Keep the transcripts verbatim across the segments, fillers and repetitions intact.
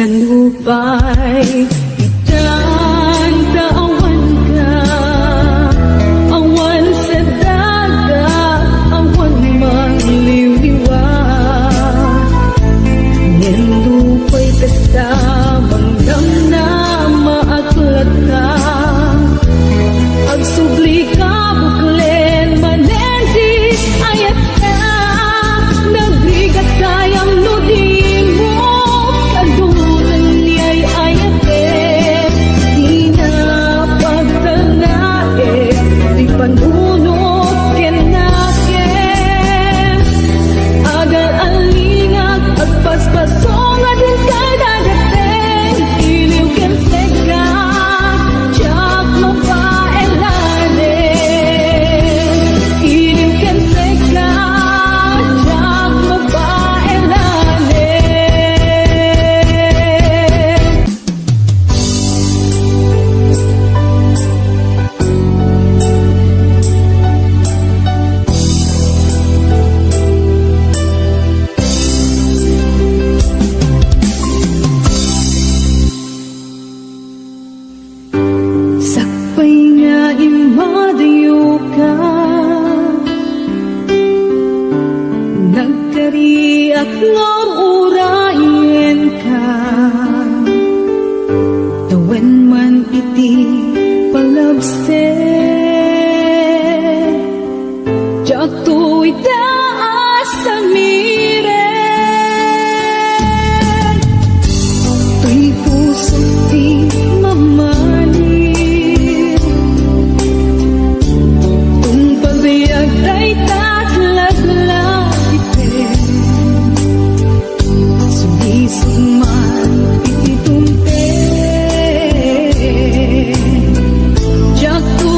Nupay itan ta awan ka, awan sa daga, awan mangliwliwa. Ngem nupay kasta, mangdamnama a tulata. Agsubli ka, buklen, manen ti ayatka. Nagrigat gayam no di mo kadunan ni ay-ayatek. Di na pagtalnaek ti panunot ken nakem. Agal-alingak, agpaspasong a dintay dagateng. Iliw ken seka, diak mapaelanen. Iliw ken seka, diak mapaelanen. Sakbay nga immadayoka, nagkariak nga urayenka. Tawen man iti palabsek, diakto ita a samiren. Toy pusok ti mamali, tungpal biag dayta laglagipem. Sulisog man iti tungpek, diakto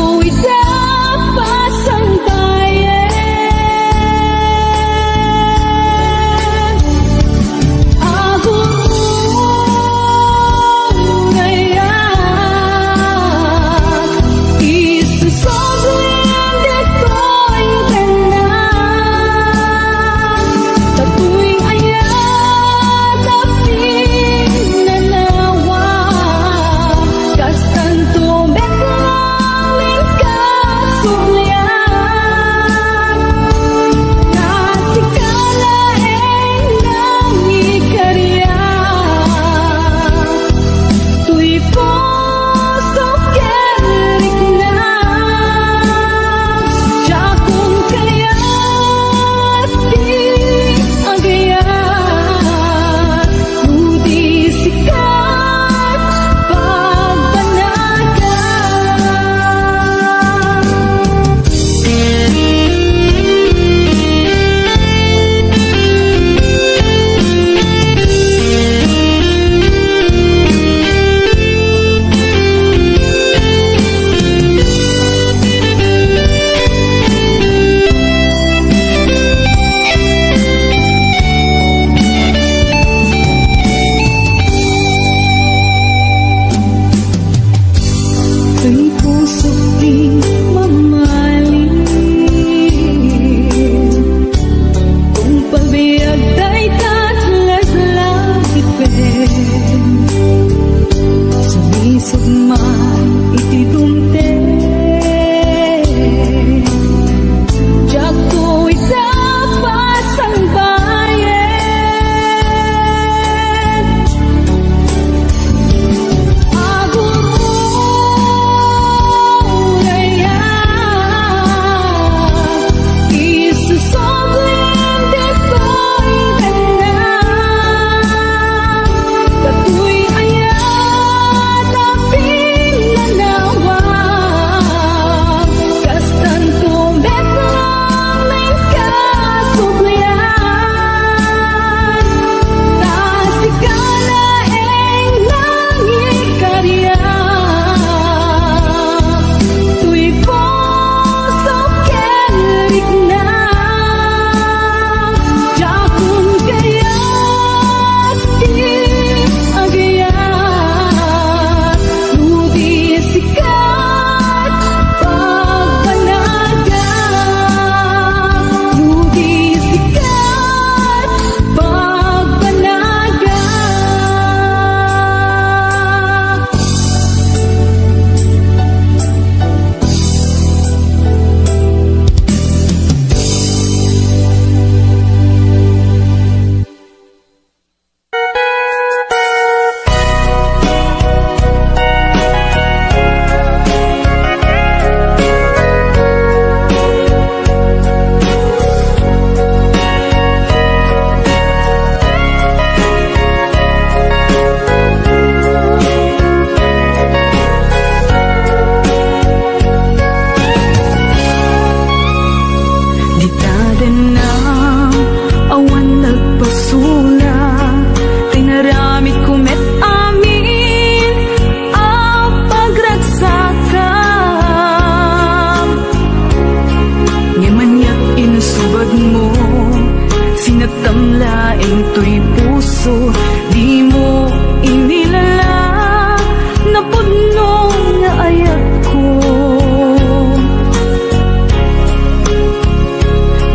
nga ayatko.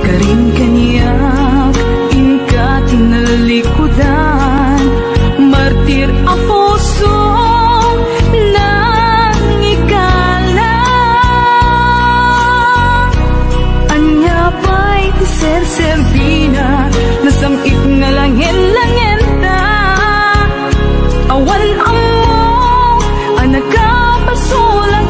Karin kaniak, inka ti nalikudan, martir a pusong nangikala. Ania pay ti serserbina, nasam-it nga langen-langenta. Awan ammo a nakapasulak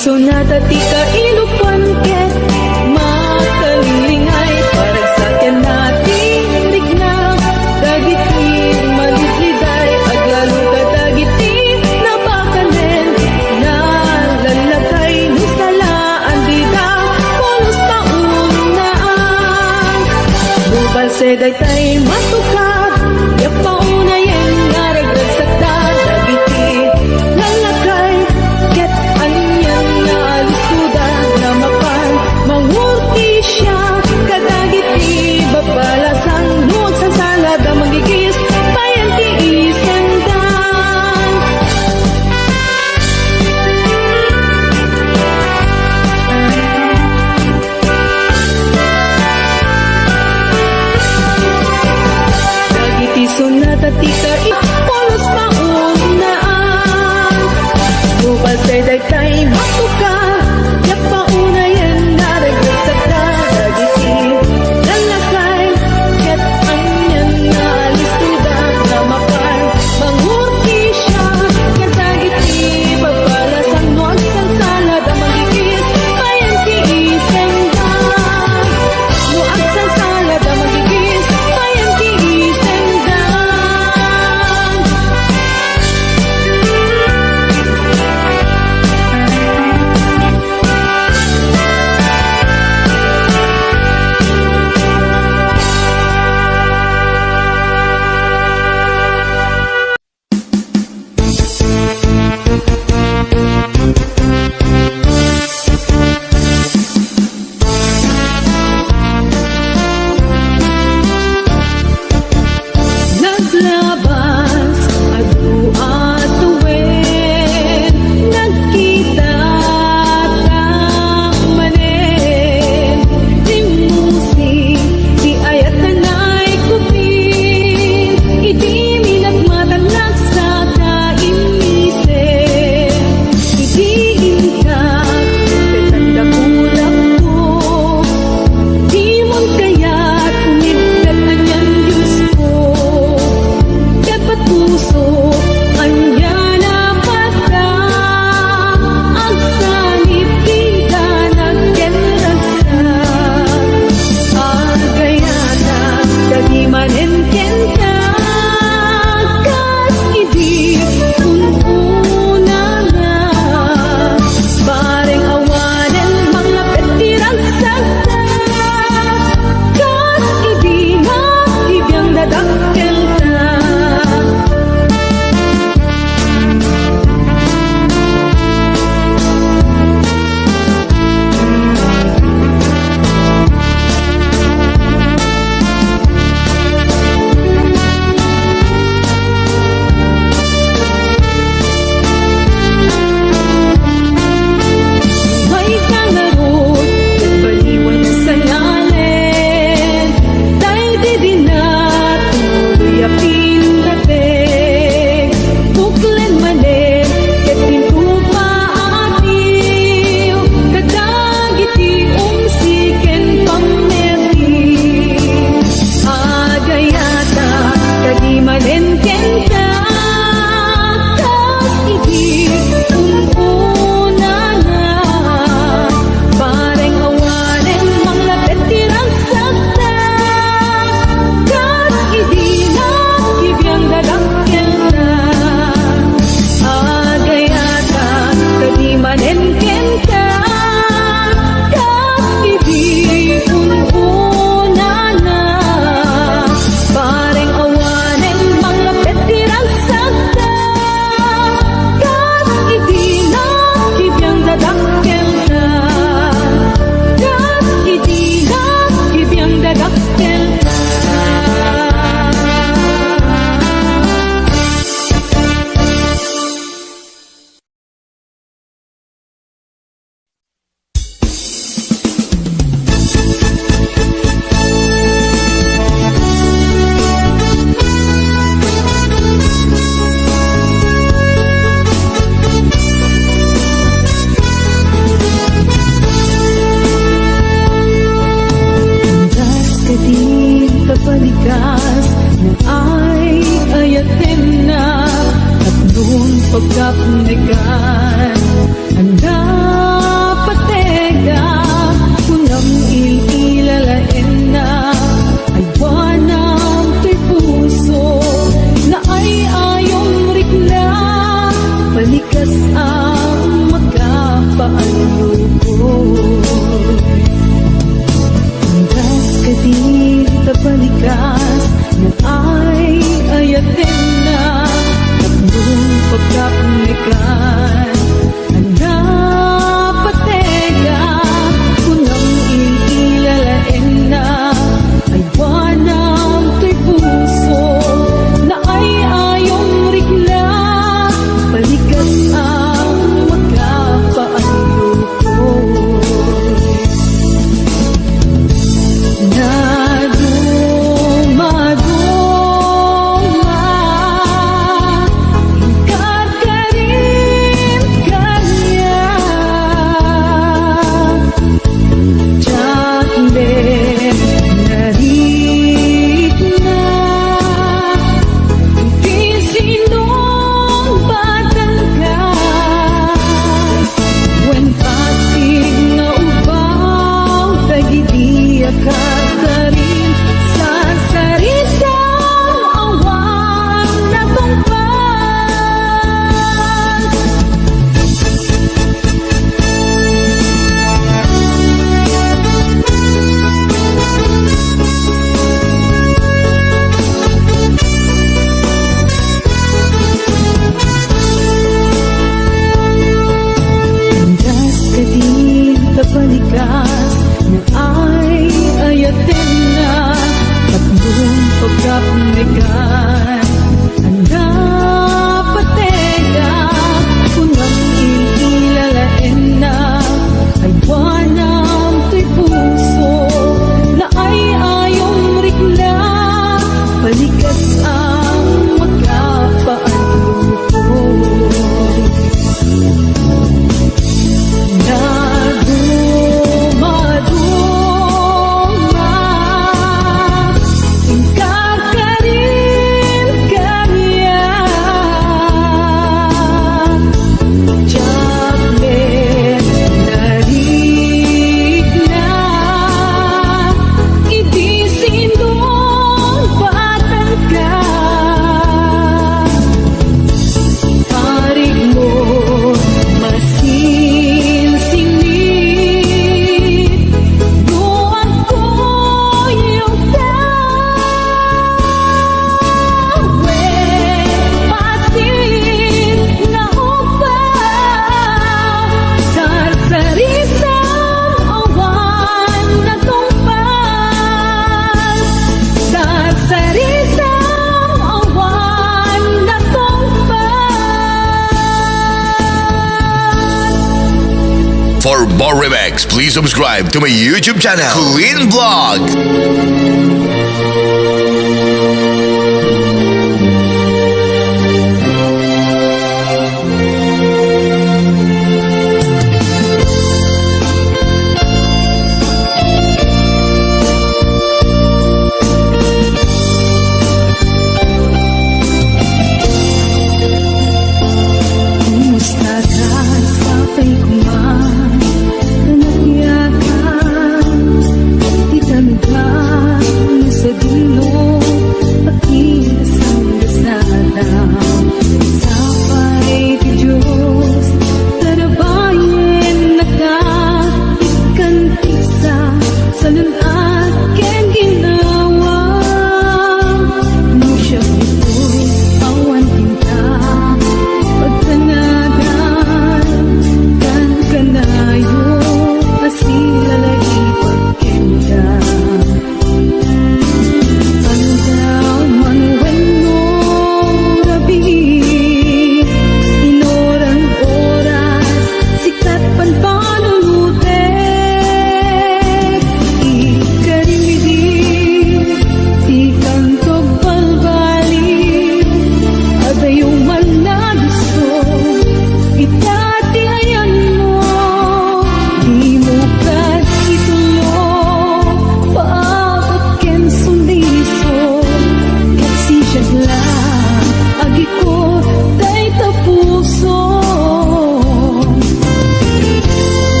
Sunata ti kailupan ket makalinglingaay, paragsak ken natirikna dagiti malidliday, aglalo kadagiti napakanen, nalallakay no salaan dida, pulos paunaan. Nupalse daytay matukad, diak paunayen nga ragragsakda dagiti lallakay, ket anian nga alistoda nga mapan mangurtisia kadagiti babalasang no agsansalada manggigis payen ti isendan. Dagiti sunata ti kai-, pulos paunaan. Nupalse daytay matukad, diak paunayen nga ragragsakda dagiti lallakay, ket anian nga alistoda nga mapan mangurtisia kadagiti babalasang no agsansalada manggigis payen ti isendan. No agsansalada manggigis payen ti isendan. Naglabas, adu a tawen, nagkita ta manen. Rimmusi ti ayat a naikupin, idi minatmatan nagsaka immisen. Idi inka, ket anda kulapko, dimon kayat umibkat anian, Diosko. Dapat puso, ania a pata, agsanib ti inkanak ken ragsak. Agayata, kadi manen kenka, kas idi un-unana. Bareng awanen manglapit ti ragsakda, kas idi nakibiang dadakkelta. Mayka ngarud, ket baliwan a sangalen, daydi dina tuloy a pinateg. Puklen manen, ket intopa a atiw, kadagiti umsi ken pammetti. Agayata, kadi manen kenka, kas idi un-unana. Bareng awanen manglapit ti ragsakda, kas idi nakibiang dadakkelta. Agayata, kadi manen kenka, kas idi un-unana. Bareng awanen manglapit ti ragsakda, kas idi nakibiang dadakkelta. Kas idi nakibiang dadakkelta. Intas kadin kapalikas nga ay-ayatenna, tapno pagkapnekan, anda Kas ang makapaanlukot. Andas kadin ta balikas nga ay-ayatenna, tapno pagkapnekan a napatega, kunam in-ilalaenna, aywanam toy puso, naay-ayom rikna, balikas ang makapaanlukot. Nadumaduma, inkarkarin kaniak. Diak met narikna, iti sinong Batangas, wen Pasig nga ubaw, dagidi a karkarin, sarsaritam awan natungpal. Andas kadin ta balikas nga ay-ayatenna, tapno pagkapnekan a napatega, kunam in-ilalaenna, aywanam toy puso, naay-ayom rikna, balikas ang makapaanlukot. Nadumaduma, inkarkarin kaniak, diak met narikna, idi sinong Batangas, parikmo masinsinit, no agkuyogda wen Pasig nga ubaw, sarsaritam awan natungpal, sarsaritam awan natungpal. For more remix, please subscribe to my YouTube channel, Clean Vlog. Kumusta ka? Sapay ko man, kanakiakan, ti kalugar,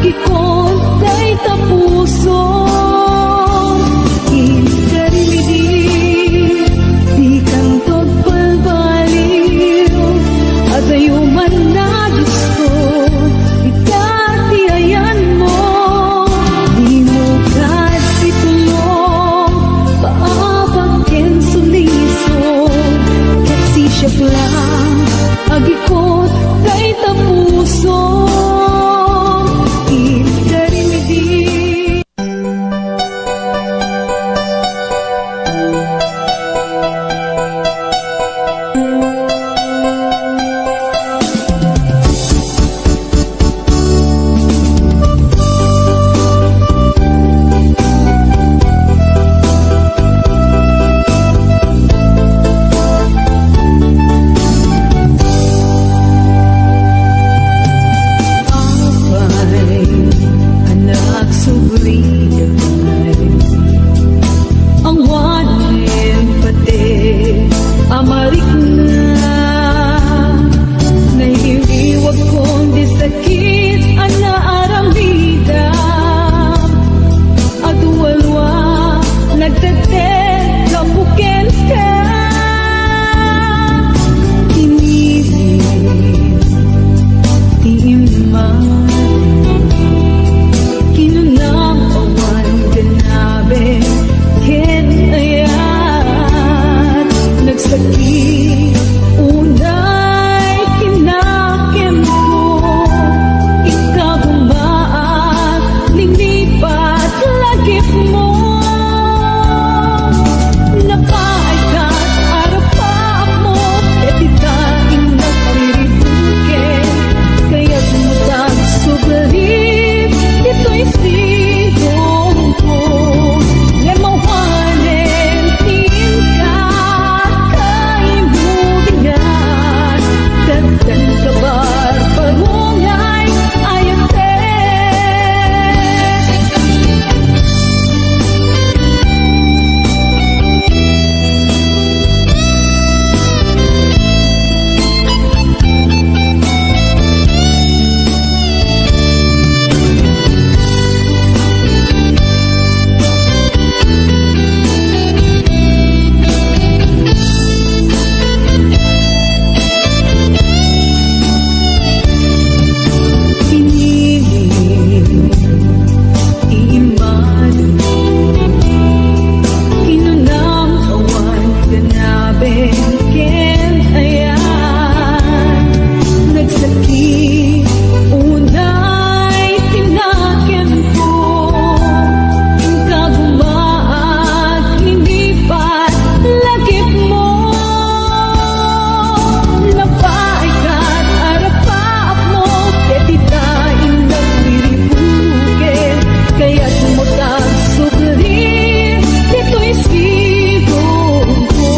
Ikon dayta puso, inkarimidi, dikanto agbalbaliw, adayo man nagusto, ita ti ayanmo, dimo kadti tulong, paabak ken sulisog, ket siak lang, agikot dayta puso, inkarimidi. Apay, anak, subli, apay. Awanen pati a marikna. Nailiwag kundi sakit a naaramidam. Adu a lua, nagdeddet gapu kenka. Pinili ti immadu. Kinunam awan ganaben ken ayat. Nagsakit unay kinakemko. Ikagumaak, linipat lagipmo. Napaaykat arapaapmo, ket ita innak riribuken. Kayatmo ta agsubli ditoy sidongko. Ngem awanen ti inka, kaimurian, dagdan ka barbarungay, ayatek. Pinili ti immadu. Kinunam awan ganaben ken ayat. Nagsakit unay tinakemko. Inka gumaak, linipat lagipmo. Napaaykat arapaapmo, ket ita innak riribuken. Kayatmo ta agsubli ditoy sidongko.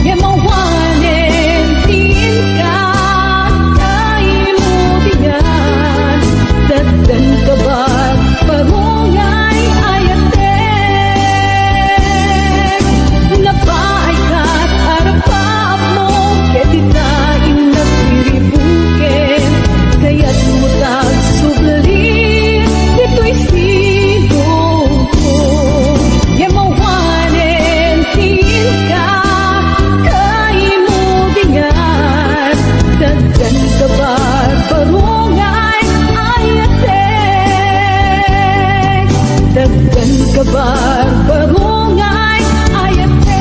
Ngem awanen ti inka, kaimurian, dagdan ka barbarungay, ayatek. Napaaykat arapaapmo, ket ita innak riribuken. Kayatmo ta agsubli ditoy sidongko. Ngem awanen ti inka, kaimurian, dagdan ka barbarungay, ayatek. Dagdan ka barbarungay, ayatek.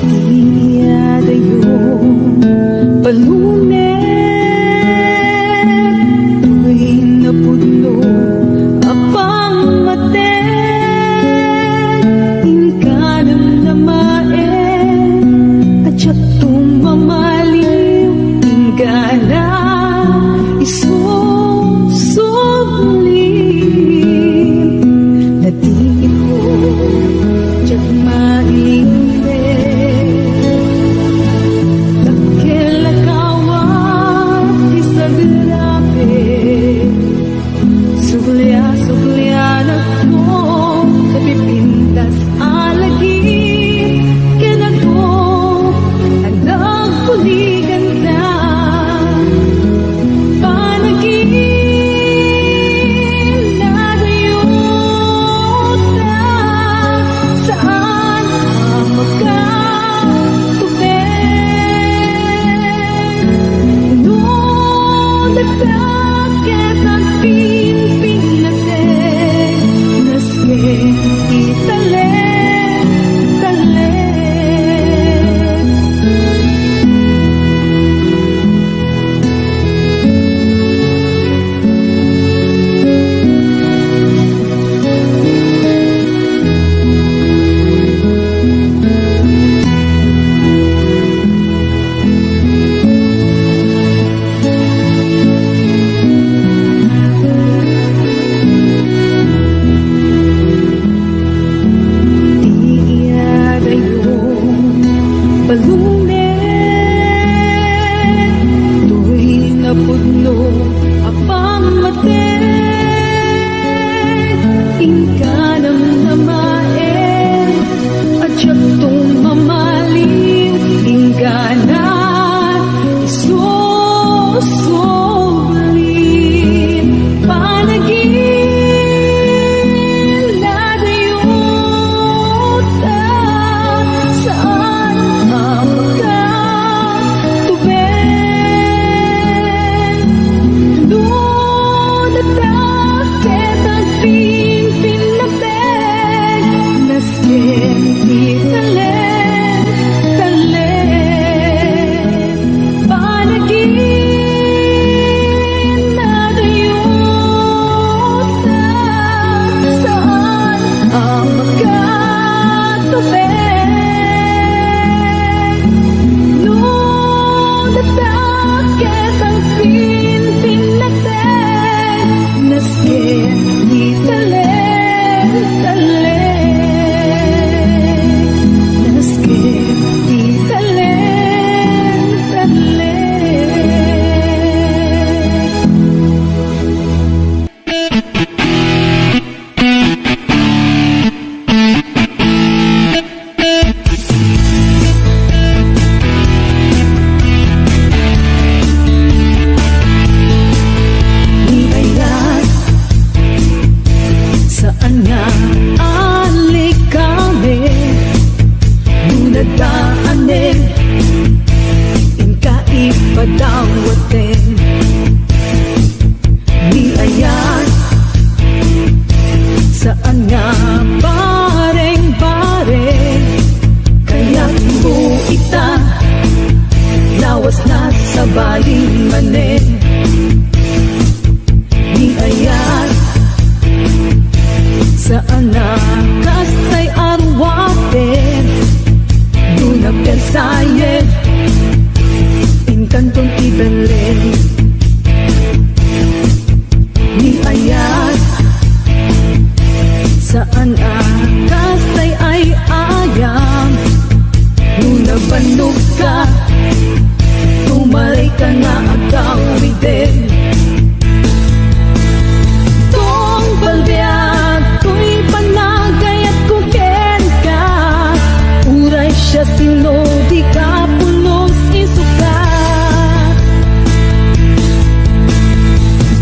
Ti adayo panunek, toy napudno a pammaten, inka namnamaen a diak Dawaten ni ayat, saan nga bareng-bareng, kayatmo ita, lawas na sabali manen. Ni ayat, saan a kastay a ruaten, no napiansayen, inkanton ibelleng. Ni ayat, saan a kastay ay-ayam, no nabannog ka, tumaray ka nga agawiden. Tungpal biag toy panagayatko kenka, uray siasino di ka pulos isuka.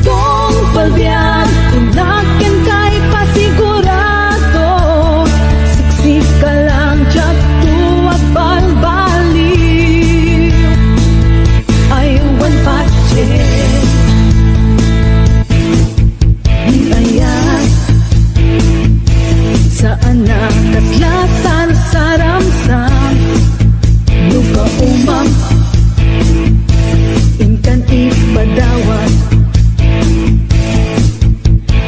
Tungpal biag, kunak kenka ipasigurado, siksika lang diak to agbalbaliw. Aywan patien ni ayat, saan a kasla sarsaramsam, no kaumam, inkan ipadawat.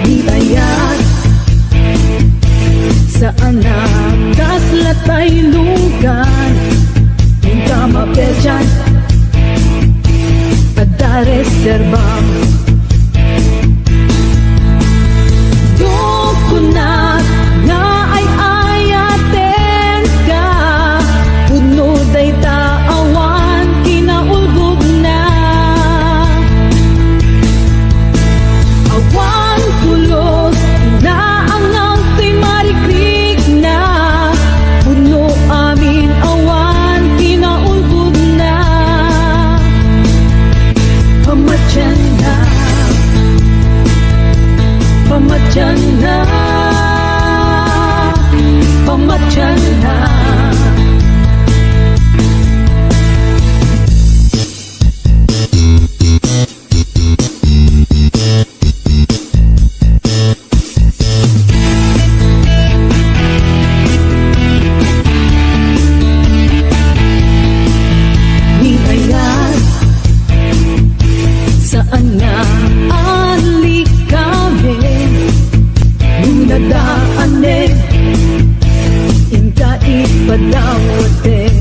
Ni ayat, saan a kasla taynugan, inka maperdian, adda reserba. Kunak nga ay-ayatenka, pudno dayta awan kinaulbodna. Awan pulos, inaangaw toy marikrikna, pudno amin awan kinaulbodna. Pamatianna, pamatianna, pamatianna. Ni ayat, saan nga alikamen, no nadaanen, inka ipadawaten.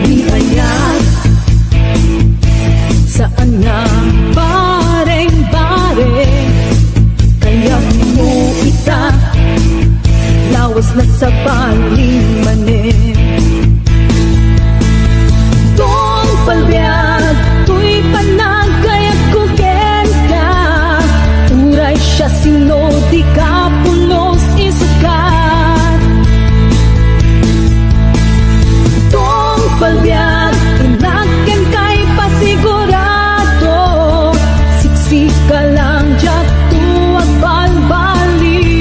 Ni ayat, saan nga bareng-bareng, kayatmo ita, lawas na sabali manen. Tungpal biag toy panagayatko kenka, uray siasino di ka pulos isukat. Tungpal biag, kunak kenka ipasigurado, siksika lang diak to agbalbaliw.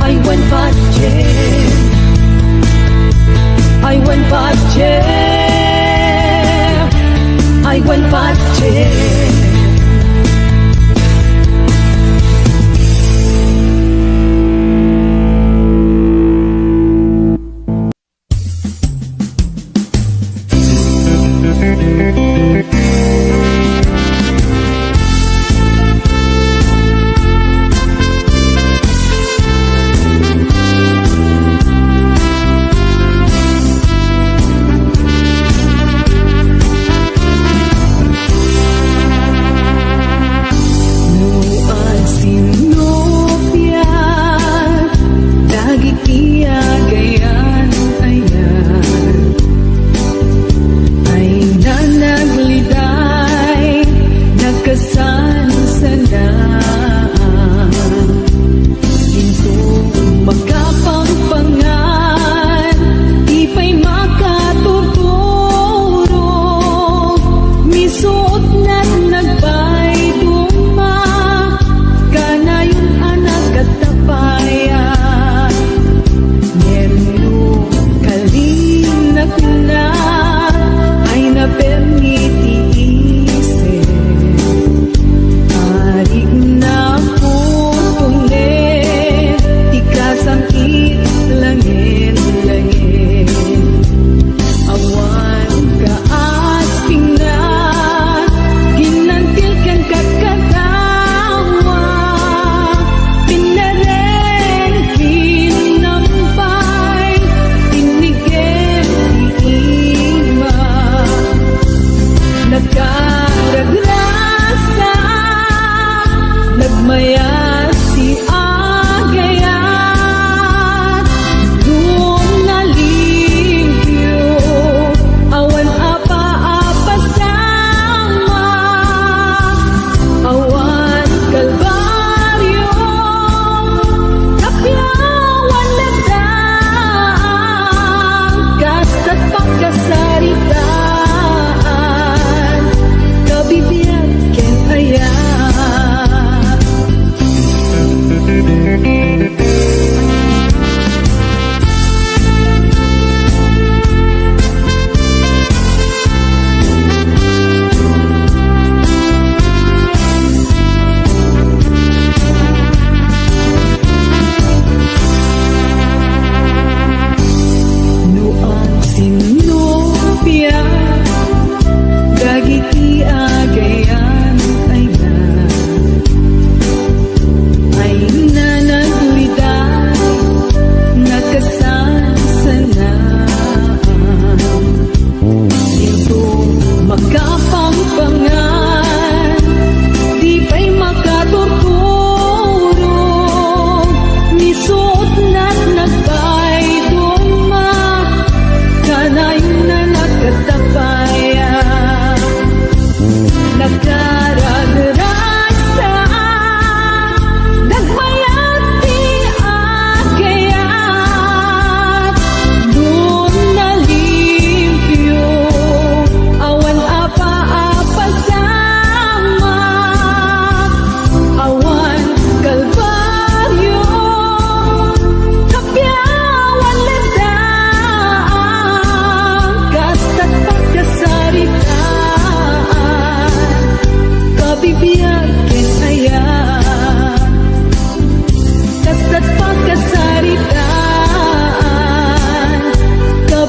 Aywan patien, aywan patien, aywan patien.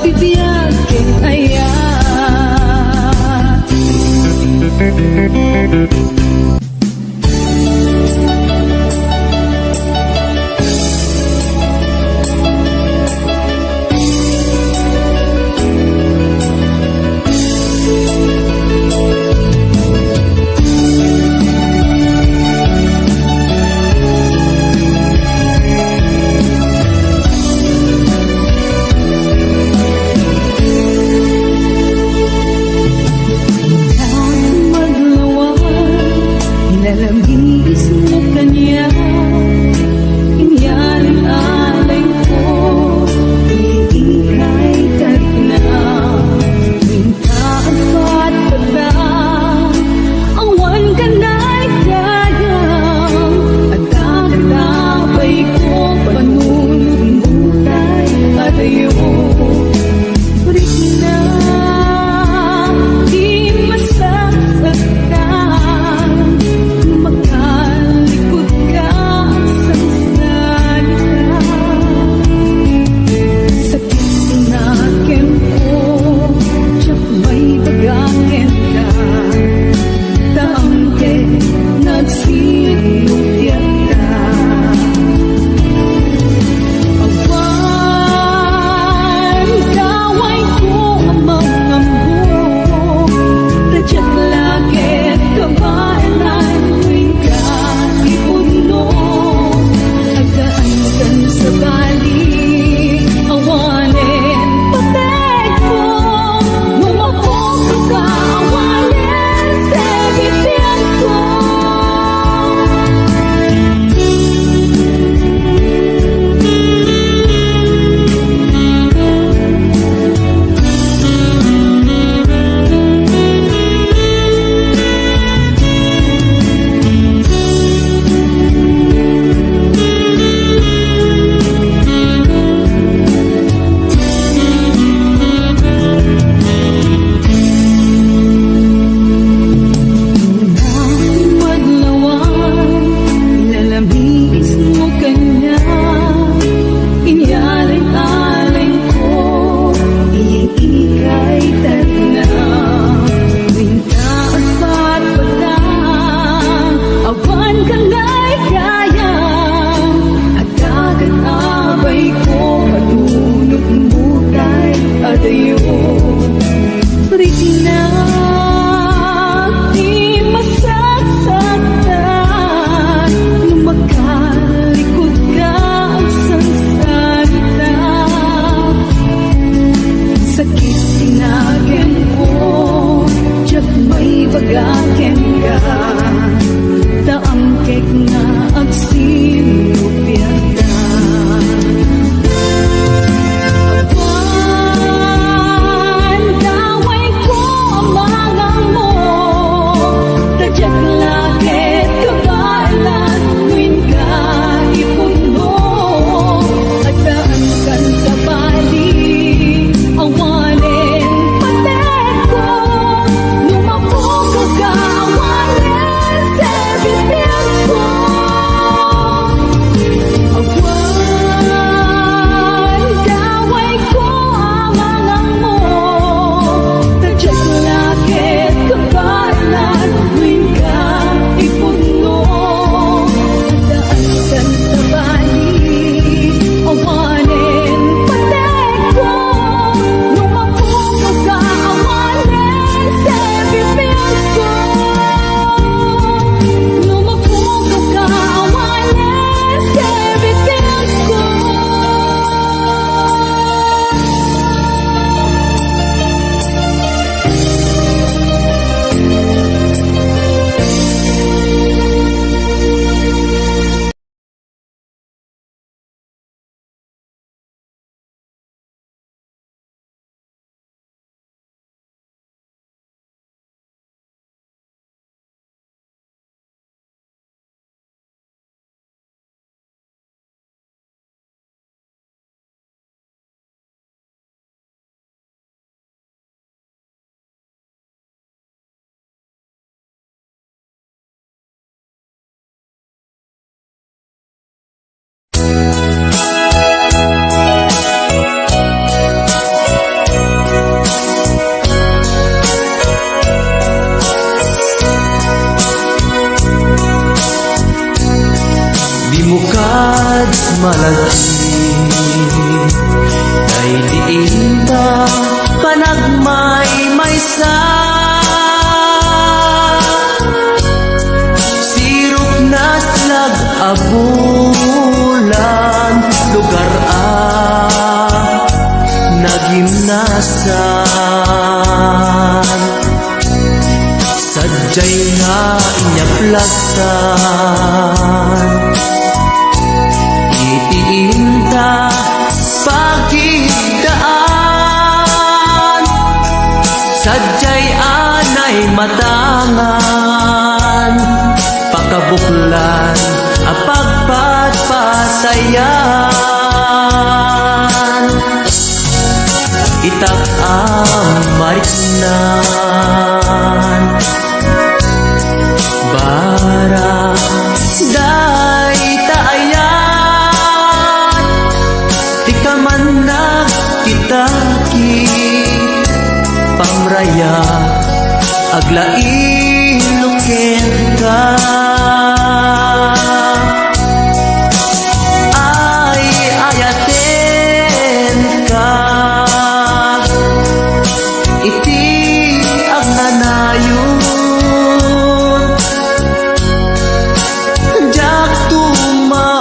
Bibiag ken aya. Maglawa, ilalamiis mo kaniak, inyalin alay ko, ikay tarigna. Minta agpatpata, awan ka naikayang, adda ket abay ko, panunotmo tay adayo. Rikna, di masaksaktan, no makalikod ka agsalsalita. Sakit ti nakem ko, diak maibaga kenka. Ta angkek nga agsinnuppiatta. Awan dawayko a mangammo, ta diak la ket kabaelan wenka ti pudno. Agdaankan sabali, awanen patekko. No mapukaw ka, awanen sebibianko. Madlawan, ilalamiis mo kaniak, inyalin-alin ko, ikay tarigna. Winta agpatpata, awan ka naikayang, adda ket abay ko, panunotmo tay adayo. Rikna, di masaksaktan, no makalikod ka agsalsalita. Sakit ti nakem ko, diak maibaga kenka. Ta angkek nga agsinnuppiatta. Awan dawayko a mangammo, ta diak la ket kabaelan wenka ti pudno. Addaankan sabali, awanen patekko. No mapukaw ka, awanen sebibianko. Awan dawayko a mangammo, ta diak la ket kabaelan wenka ti pudno. Addaankan sabali, awanen patekko. No mapukaw ka, awanen sebibianko. No mapukaw ka, awanen sebibianko. Nasan? Sadiay nga inyaplastan iti inta pagidaan. Sadiay anay matangan, pakabuklan a pagpatpatayan. Itak a mariknan, barang dayta ayat ti kaman nagkitaki, pamraya aglailo kenka. Ay, ayatenka iti agnanayon. Diak tumauma,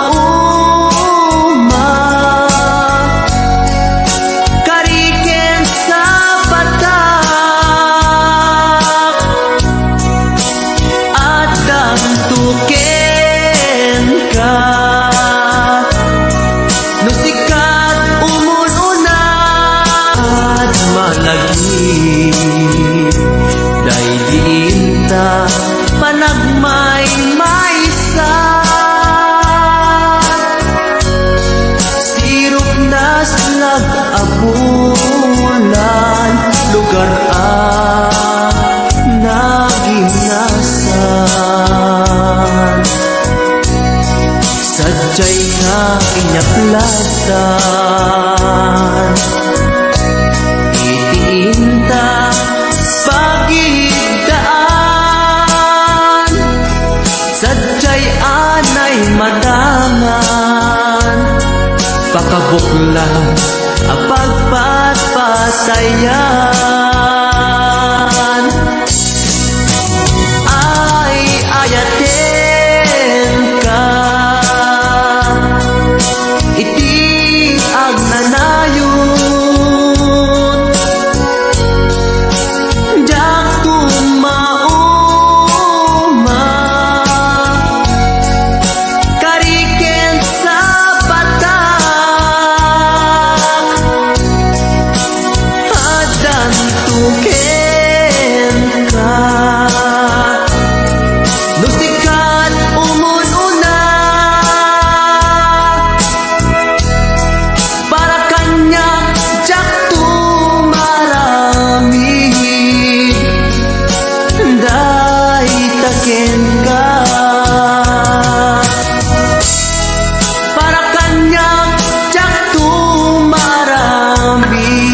kari ken sapatak, addanto kenka. No sika ti umuna, adda malagip daydi inta panagmaymaysa. Sirupnas lag a bulan, lugar a naginasan. Sadiay nga inyaplastan iti inta pagidaan. Sadiay anay matangan, pakabuklan a pagpatpatayan. Ay, ayatenka iti agnanayon. Diak tumauma, kari ken sapatak, addanto kenka. No sika ti umun-una, para kaniak, diakto maaramid dayta kenka. Para kaniak, diakto maaramid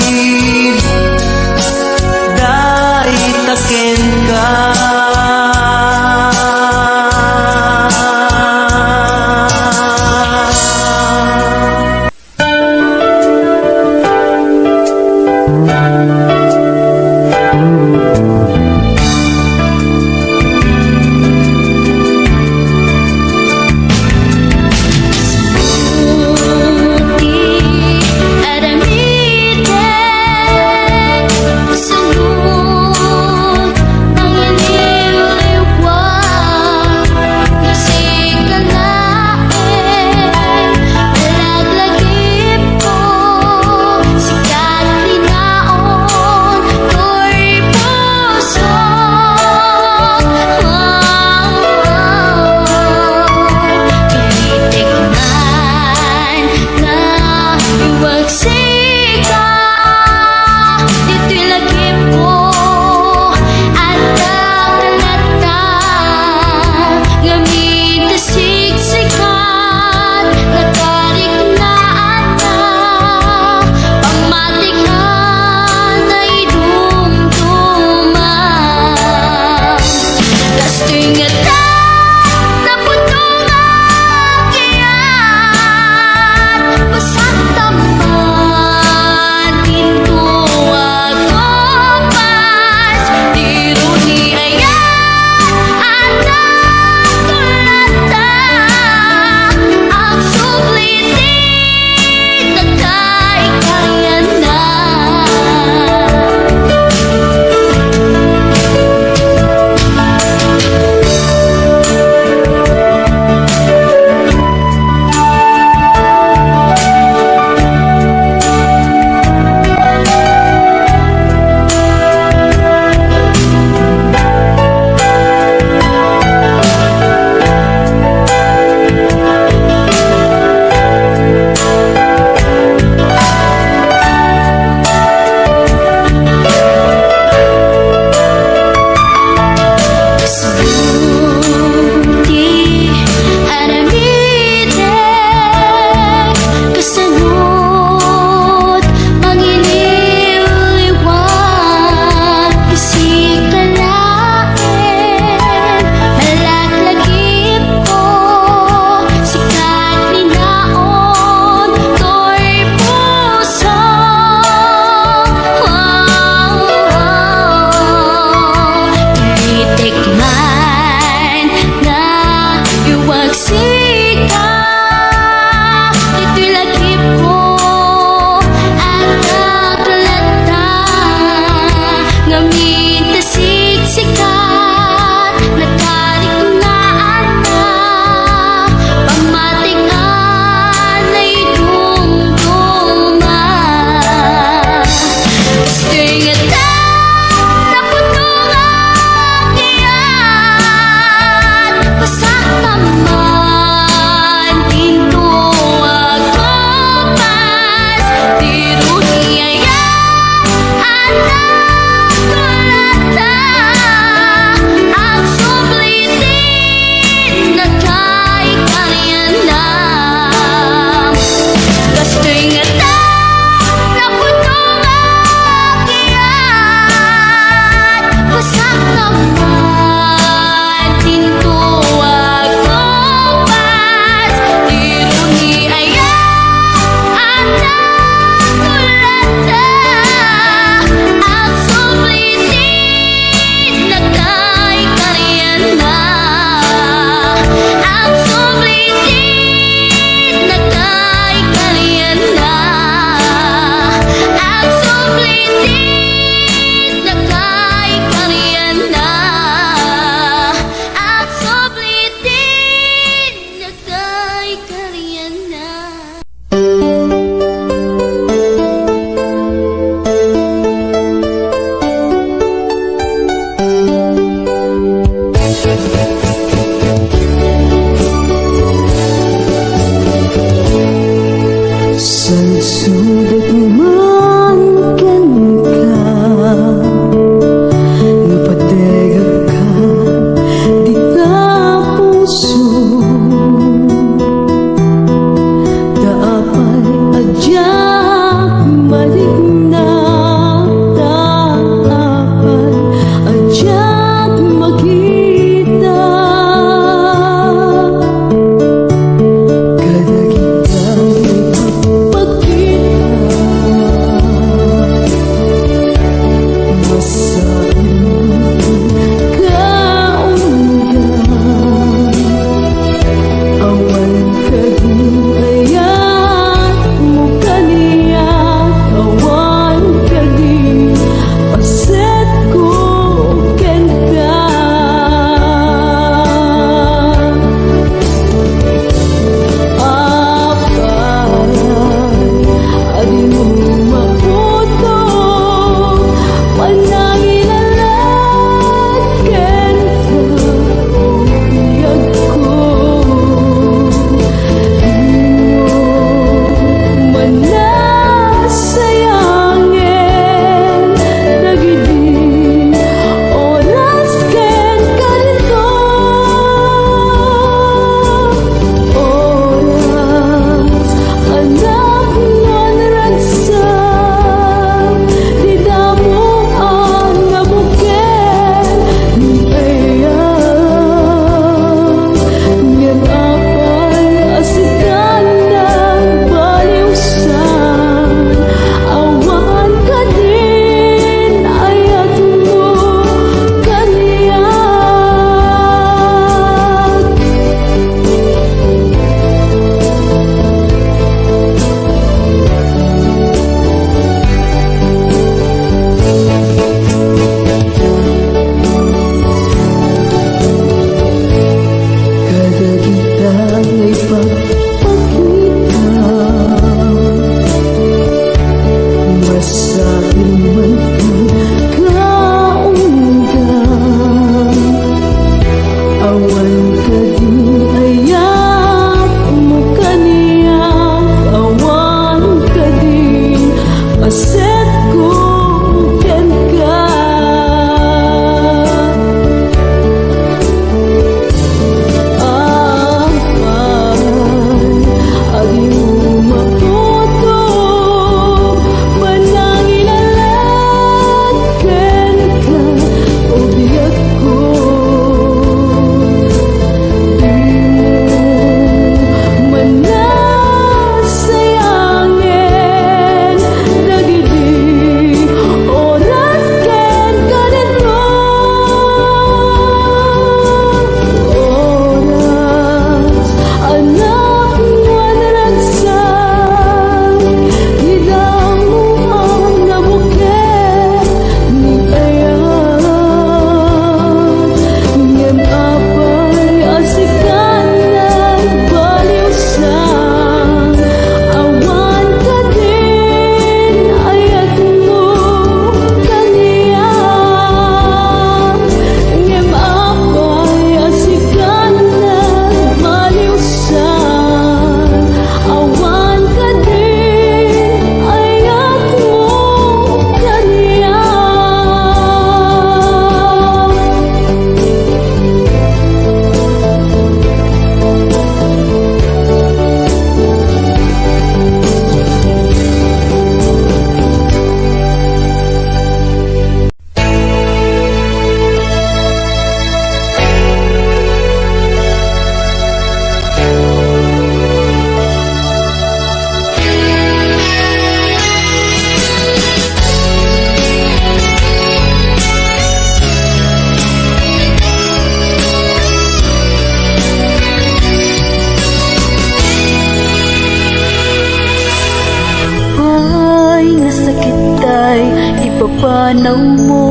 Panawmo,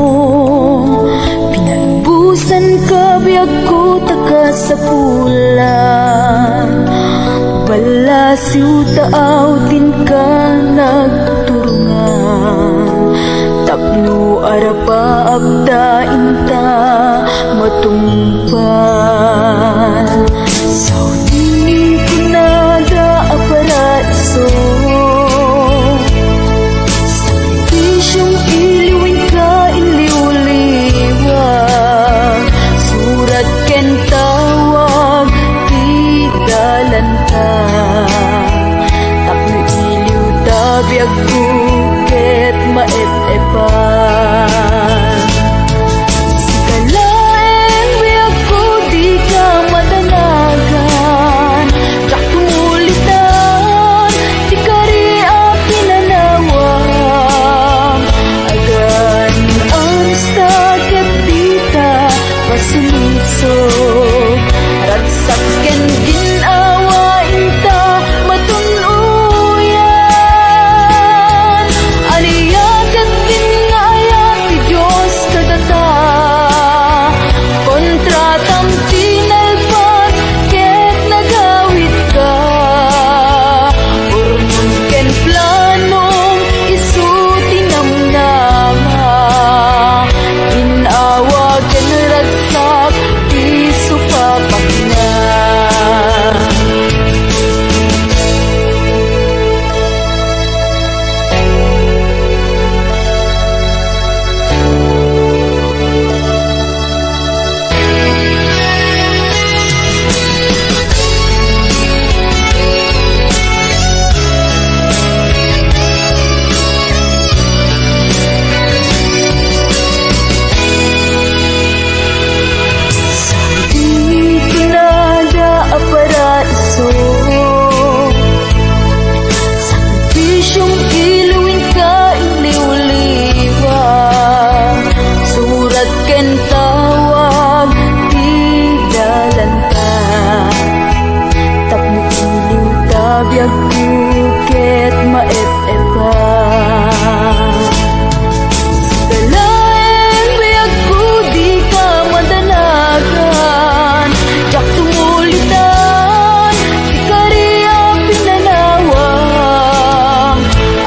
pinalbusanka, biagko, ta kasapulan. Ballasiw ta awtinka nagturongan, tapno arapaapta inta matungpal. Saudin kunada a paraiso, sakrifisiong iliw inka inliwliwa, surat ken tawag ti dalanta. Tapno iliw ta biagko ket maep-epan. Sika laeng biagko, dika madanagan, diak tumulitan ti kari a pinanawam. Agan-anusta ket dita pasunuso, ragsak ken gin-awa inta matun-oyan. Ania ket din nga ayat ti Dios kadata? Kontratam ti nalpas ket nagawidka. Urnom ken planom isu ti namnama. Gin-awa ken ragsak ti supapakna. Saudin kunada a paraiso, sakrifisiong iliw inka inliwliwa, surat ken tawag ti dalanta. Tapno iliw ta biagko ket maep-epan. Sika laeng biagko, dika madanagan, diak tumulitan ti kari a pinanawam.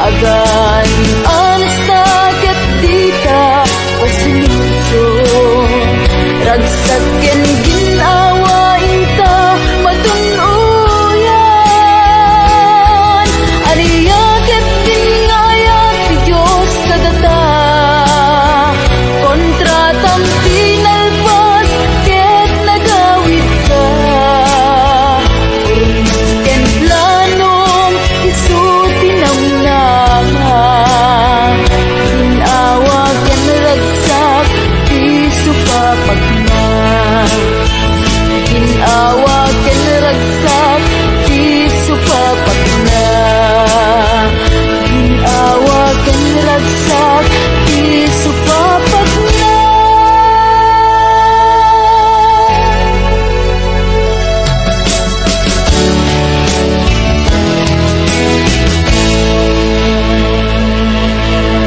Agan-anusta ket dita pasunuso, ragsak